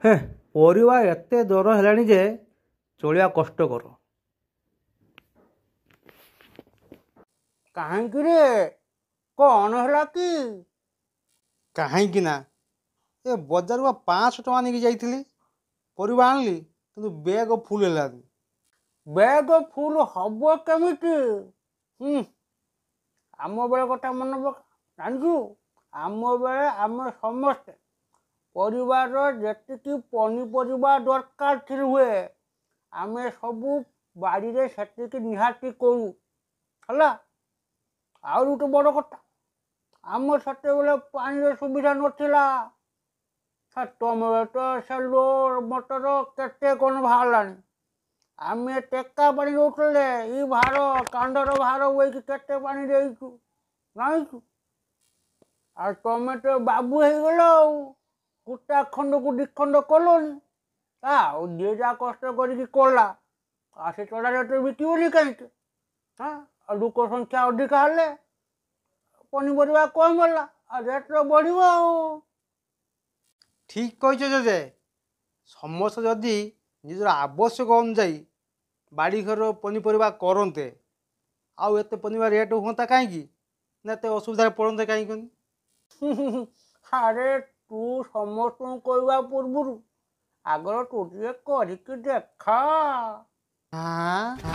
ହେ, ପରିବା ଏତେ ଦର ହେଲାଣି ଯେ ଚଳିବା କଷ୍ଟକର। କାହିଁକି ରେ, କ'ଣ ହେଲା କି? କାହିଁକି ନା ଏ ବଜାରକୁ 500 ଟଙ୍କା ନେଇକି ଯାଇଥିଲି, ପରିବା ଆଣିଲି, କିନ୍ତୁ ବ୍ୟାଗ ଫୁଲ୍ ହେଲାନି। ବ୍ୟାଗ ଫୁଲ୍ ହବ କେମିତି? ହୁଁ ଆମ ବେଳେ କଥା ମନେ ପକା। ଜାଣିଛୁ, ଆମ ବେଳେ ଆମେ ସମସ୍ତେ ପରିବାରର ଯେତିକି ପନିପରିବା ଦରକାର ଥିଲୁ ହୁଏ, ଆମେ ସବୁ ବାଡ଼ିରେ ସେତିକି ନିହାତି କରୁ ହେଲା। ଆଉ ଗୋଟେ ବଡ଼ କଥା, ଆମ ସେତେବେଳେ ପାଣିର ସୁବିଧା ନଥିଲା। ତମେ ତ ସେଲୋ ମଟର କେତେ କ'ଣ ବାହାରିଲାଣି, ଆମେ ଟେକା ପାଣି ଦେଉଥିଲେ। ଇ ଭାର କାଣ୍ଡର ଭାର ବୋହିକି କେତେ ପାଣି ଦେଇଛୁ, ଜାଣିଛୁ? ଆଉ ତମେ ତ ବାବୁ ହେଇଗଲ, ଆଉ କୁଟା ଖଣ୍ଡକୁ ଦି ଖଣ୍ଡ କଲଣି। ଆଉ ଯିଏ ଯାହା କଷ୍ଟ କରିକି କଲା, ଆଉ ସେ ଚଢ଼ା ରେଟ୍ରେ ବିକିବନି କାହିଁକି? ହଁ, ଆଉ ଲୋକ ସଂଖ୍ୟା ଅଧିକା ହେଲେ ପନିପରିବା କମ୍ ହେଲା, ଆଉ ରେଟ୍ ତ ବଢ଼ିବ। ଆଉ ଠିକ୍ କହିଛ ଜେଜେ। ସମସ୍ତେ ଯଦି ନିଜର ଆବଶ୍ୟକ ଅନୁଯାୟୀ ବାଡ଼ିଘର ପନିପରିବା କରନ୍ତେ, ଆଉ ଏତେ ପନିପରିବା ରେଟ୍ ହୁଅନ୍ତା କାହିଁକି ନା ଏତେ ଅସୁବିଧାରେ ପଡ଼ନ୍ତେ କାହିଁକି? ଆରେ, ତୁ ସମସ୍ତଙ୍କୁ କହିବା ପୂର୍ବରୁ ଆଗର ତୁ ଟିକେ କରିକି ଦେଖା। ହଁ।